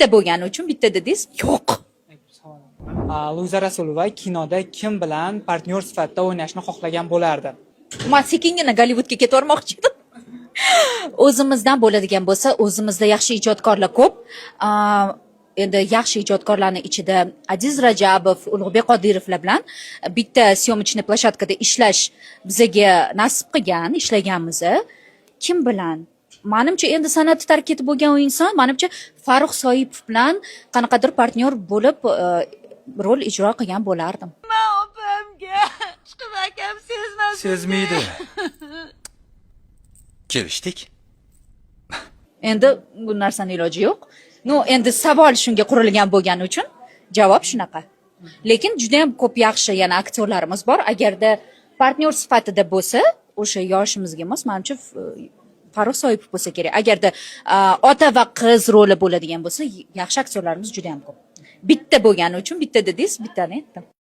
Bitta bo'lgani uchun bitta dedingiz, yo'q. Luiza Rasulova kinoda kim bilan partnyor sifatida o'ynashni xohlagan bo'lardi? Man sekingina Gollivudga ketvormoqchi edim. O'zimizdan bo'ladigan bo'lsa, o'zimizda yaxshi ijodkorlar ko'p. Endi yaxshi ijodkorlarni ichida Aziz Rajabov, Ulug'bek Qodirovlar bilan bitta съёмочный площадка da ishlash bizaga nasib qilgan, ishlaganmiz. Kim bilan? Manimcha, endi san'atni tark etib bo'lgan u inson, manimcha, Farruh Soipov bilan qanaqadir partnyor bo'lib rol ijro qilgan bo'lardim. Opamga chiqib, akam sezmasin. Sezmaydi. Kelishdik. Endi bu narsani iloji yo'q. Ну, endi savol shunga qurilgan bo'lgani uchun javob shunaqa. Lekin juda ham ko'p yaxshi yana aktyorlarimiz bor. Agarda partnyor sifatida bo'lsa, o'sha yoshimizga mos, manimcha, Farruh Soipov bo'lsa kerak. Agarda ota va qiz roli bo'ladigan bo'lsa, yaxshi aktyorlarimiz juda ham ko'p. Bitta bo'lgani uchun bitta dedingiz, bittani aytdim.